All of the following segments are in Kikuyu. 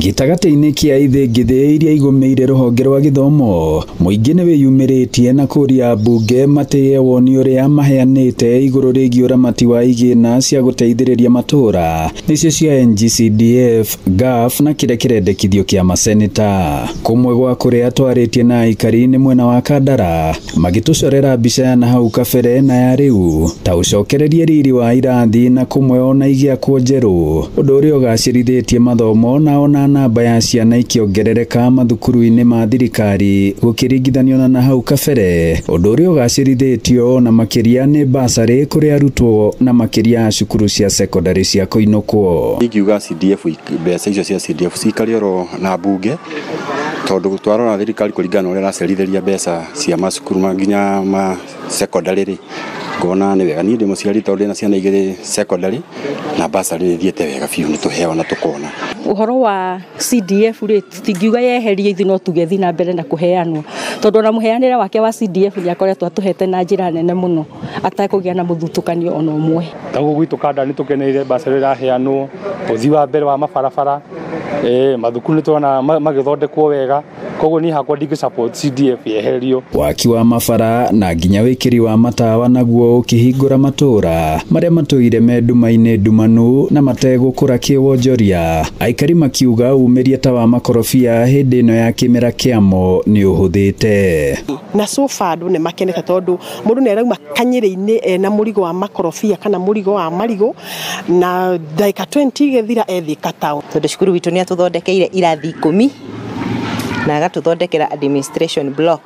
Gĩtagatĩ-inĩ kĩa ithĩngithĩ iria igũmĩire rũhonge rwa gĩthomo, mũingĩ nĩ wĩyumĩrĩtie na kũria ambunge matĩye woni ũrĩa maheanĩte igũrũ rĩgiĩ ũramati wa igĩna cia gũteithĩrĩria matũra nĩcio cia NGCDF, GAF na kĩrĩa kĩrendekithio kĩa maseneta. Kũmwe gwa kũrĩa twarĩtie na aikari nĩ mwena wa Kandara, magĩtũcorera mbica ya nahau kabere na ya rĩu ta ũcokererie riri wa irathi na kũmwe ona igĩakwo njerũ, ũndũ ũrĩa ũgacĩrithĩtie mathomo na ona namba ya ciana ikĩongerereka mathukuru-inĩ ma thirikari gũkĩringithanio na nahau kabere, ũndũ ũrĩa ũgacĩrithĩtio na makĩria nĩ basarĩ kũrĩ arutwo na makĩria cukuru cia secondary cia kũinũkwo. Ingiuga CDF, mbeca icio cia CDF cikare oro na bunge, tondũ twarora thirikari kũringana na ũrĩa ĩracerithĩria mbeca cia macukuru ma nginya ma secondary rĩ, ngona nĩ wega. Niĩ ndĩ mũciari tondũ ndĩna ciana igĩrĩ secondary na basarĩ ĩthiĩte wega biũ, nĩ tũheaga na tũkona. Ũhoro wa CDF rĩ, tũtingiuga yeherie ithuĩ, no tuge ĩthiĩ na mbere na kũheanwo, tondũ ona mũheanĩre wake wa CDF nĩ akoretwo atũhete na njĩra nene mũno atekũgĩa na mũthutũkanio ona ũmwe. Ta gũkũ gwitũ Kandara nĩ tũkeneire basarĩ ĩraheanwo, ũthii wa mbere wa mabarabara, mathukuru nĩ tũrona magĩthondekwo wega, koguo niĩ hakwa ndingĩ support CDF yeherio. Waki wa mabara na nginya wĩkĩri wa matawa naguo ũkĩhingũra matũra marĩa matũire me nduma-inĩ ndumanu na mategũkũra kĩwonjoria, aikari makiuga umĩria ta wa makorobia hĩndĩ ĩno ya kĩmera kĩamo nĩ ũhũthĩte. Na so far andũ nĩ makenete tondũ mũndũ nĩ arauma kanyĩrĩ-inĩ ena mũrigo wa makorobia kana mũrigo wa marigũ, na ndagĩka 20 igĩthira ethiĩ Katao. Tondũ cukuru witũ nĩ atũthondekeire irathi 10 na agatũthondekera administration block,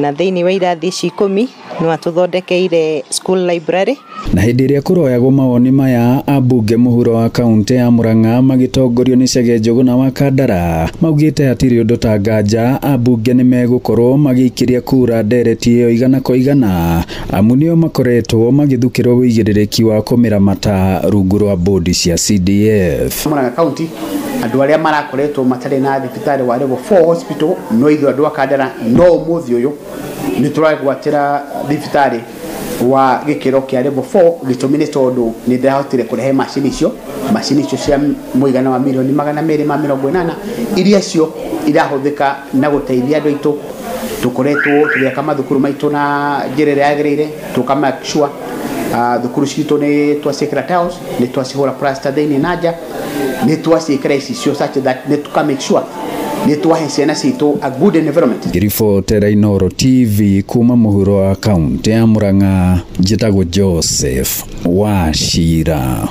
na thĩinĩ wa irathi ici 10 no atũthondekeire school library. Na hĩndĩ ĩrĩa kũroyagwo mawoni maya, ambunge mũhuro wa kaunti ya Murang'a magĩtongorio nĩ Chege Njũgũna wa Kandara maugĩte hatirĩ ũndũ ta nganja ambunge nĩ megũkorwo magĩikĩria kura ndereti ĩyo igana kwa igana, amu nĩo makoretwo magĩthukĩrwo ũigĩrĩrĩki wa kũmĩramata rungu rwa bodi cia CDF. Murang'a County andũ arĩa marakoretwo matarĩ na thibitarĩ wa level 4 hospital no ithuĩ andũ a Kandara no ũmũthĩ ũyũ nĩ tũragwatĩra thibitarĩ wa gĩkĩro kĩa level 4. Gĩtũmi nĩ tondũ nĩ ndĩrahotire kũrehe macini icio cia mũigana wa mirioni 280 iria cio irahũthĩka na gũteithia andũ aitũ. Tũkoretwo tũgĩaka mathukuru maitũ na njĩra ĩrĩa yagĩrĩire, tũka make sure thukuru citũ nĩ twaciĩkĩra tiles, nĩ twacihũra plaster thĩinĩ na nja, nĩ twaciĩkĩra icicio such that nĩ tũka make sure nĩ twahe ciana citũ a good environment. Ngĩribotera Inooro TV kuma mũhuro wa kaunti ya Murang'a, njĩtagwo Joseph Wachira.